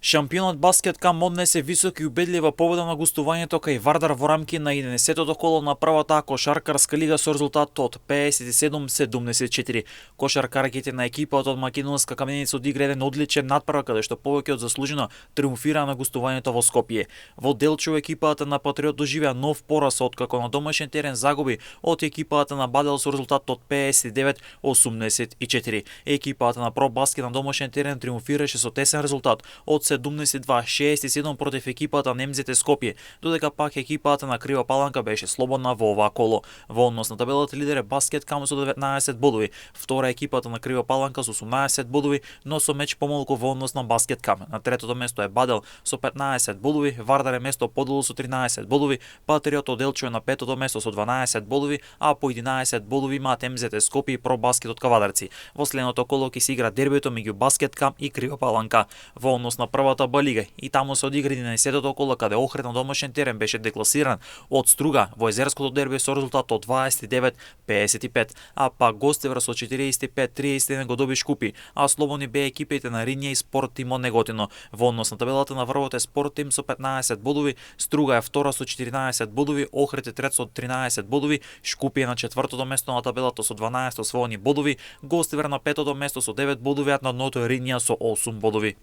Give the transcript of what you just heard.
Шампионот баскет кам однесе висока и убедлива победа на гостувањето кај Вардар во рамки на 11-тото коло на првата кошаркарска лига со резултат од 57-74. Кошаркарките на екипата од Македонска Каменица одигра еден одличен надпревар каде што повеќе од заслужено триумфира на гостувањето во Скопје. Во Делчево екипата на Патриот доживеа нов пораз откако на домашен терен загуби од екипата на Бадел со резултат од 59-84. Екипата на Про Баскет на домашен терен триумфираше со тесен резултат од 72-67 против екипата немците Скопје, додека пак екипата на Крива Паланка беше слободна во оваа коло. Во однос на табелата лидер е Баскет кам со 19 бодови, втора екипата на Крива Паланка со 18 бодови, но со меч помалку во однос на Баскет кам. На третото место е Бадел со 15 бодови, Вардар е место подолу со 13 бодови, Патриот од Делчево на петото место со 12 бодови, а по 11 бодови имаат немците Скопје и Про Баскет од Кавадарци. Во следното коло ќе се игра дербито меѓу Баскет кам и Крива Паланка. Во однос на првата Б лига и таму се одигра 11-тото коло каде Охрид на домашен терен беше декласиран од Струга во езерското дерби со резултат од 29-55, а пак гостевар со 45-31 го доби Шкупи, а слободни беа екипите на Ринја и Спорт Тим од Неготино. Во однос на табелата на врвот е Спорт Тим со 15 бодови, Струга е втора со 14 бодови, Охрид е трет со 13 бодови, Шкупи е на четвртото место на табелата со 12 освоени бодови, гостевар на петото место со 9 бодови, а на дното е Ринја со 8 бодови.